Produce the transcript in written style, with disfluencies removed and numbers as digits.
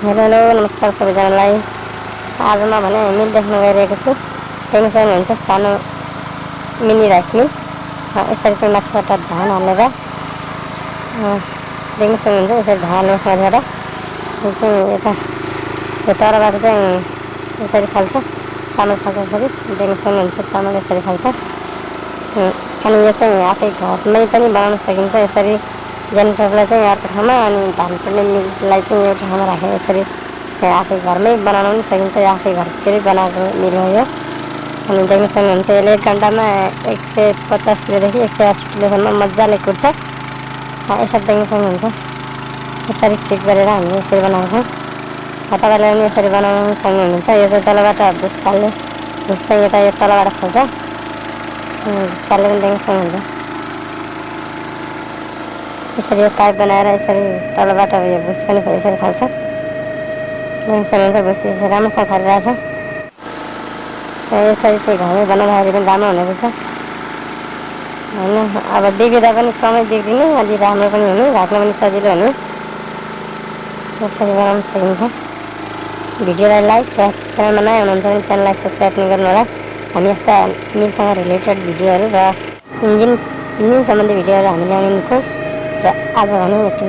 Hello नमस्कार सबैजनालाई। आज म भने मिल देख्न गइरहेको छु। देख्न सक्नुहुन्छ सानो मिनी राइस मिल। यसरी चाहिँ माथिबाट धान हालेर देख्न सक्नुहुन्छ यसरी धान हालेर चाहिँ यता तलबाट चाहिँ यसरी फाल्छ, चामल फाल्छ। यसरी देख्न सक्नुहुन्छ चामल यसरी फाल्छ। अनि यो चाहिँ आफै घरमै पनि बनाउन सकिन्छ। यसरी जेनेरेटरलाई चाहिँ अर्को ठाउँमा अनि धान कुट्ने मिललाई चाहिँ एउटा ठाउँमा राखेर यसरी आफै घरमै बनाउन पनि सकिन्छ। आफै घरतिरै बनाएको मिल हो यो। अनि देख्न सक्नुहुन्छ यसले 1 घन्टामा 150 किलोदेखि 180 किलोसम्म मजाले कुट्छ। यसरी देख्न सक्नुहुन्छ यसरी फिट गरेर हामीले यसरी बनाएको छौँ। तपाईँले पनि यसरी बनाउन सक्नुहुन्छ। यो चाहिँ तलबाट भुस फाल्ने, भुस चाहिँ यता यो तलबाट फाल्छ। भुस फाल्ने पनि देख्न सक्नुहुन्छ। यसरी यो पाइप बनाएर यसरी तलबाट यो भुस पनि यसरी फाल्छ। देख्न सक्नुहुन्छ भुस यसरी राम्रोसँग फालिरहेछ। यसरी चाहिँ घरमै बनाउँदाखेरि पनि राम्रो हुने रहेछ होइन। अब बिग्रिँदा पनि कमै बिग्रिने, अलि राम्रो पनि हुने, राख्न पनि सजिलो हुने, यसरी बनाउन सकिन्छ। भिडियोलाई लाइक र च्यानलमा नयाँ हुनुहुन्छ भने च्यानललाई सब्सक्राइब पनि गर्नुहोला। हामी यस्ता मिलसँग रिलेटेड भिडियोहरू र इन्जिन सम्बन्धी भिडियोहरू हामी ल्याउने छौँ। र आज भने यति।